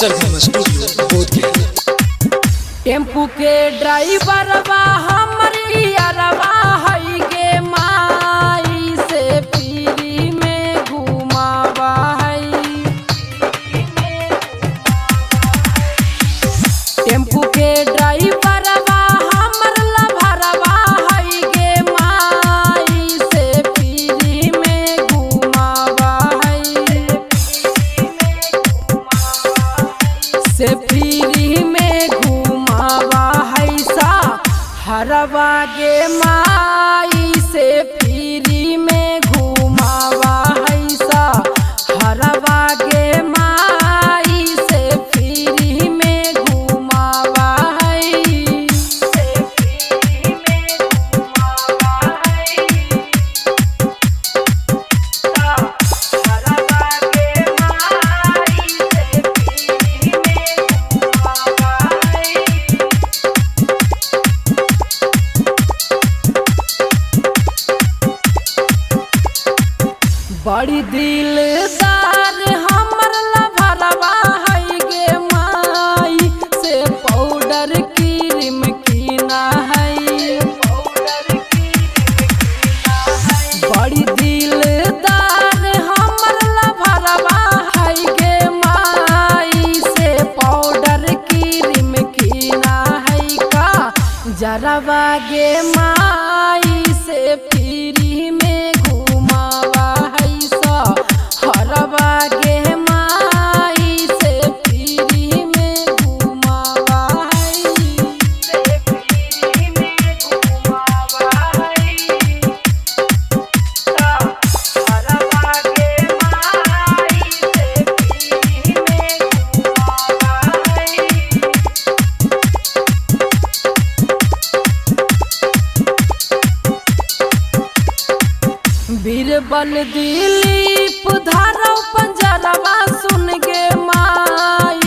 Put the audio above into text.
सरगम studio Bodhgaya. Tempo के ड्राइवरवा हमर यारवा हई गे माई से पीरी में घुमावा हई। टेम्पू के ड्राइवरवा हमर लभरवा हई गे माई से पीरी में घुमावा हई। से फ्री में घुमावा है सा हरवा गे माई से फ्री में घुमावा है सा हरवा गे माई से फ्री में घुमावा है। से फ्री में घुमावा है। हरवा गे माई से फ्री में घुमावा है। बड़ी दिलदार हमर लभरवा है गे माई से पाउडर क्रीम कीना है। बड़ी दिलदार हमर लभरवा है गे माई से पाउडर क्रीम कीना है का जरवा गे माई से फ्री में घुमावा है सा हरवा गे माई से फ्री में घुमावा है। से फ्री में घुमावा है। हरवा गे माई से फ्री में घुमावा है। बीरबल दिलीप धारो पंजरवा सुन गे माई।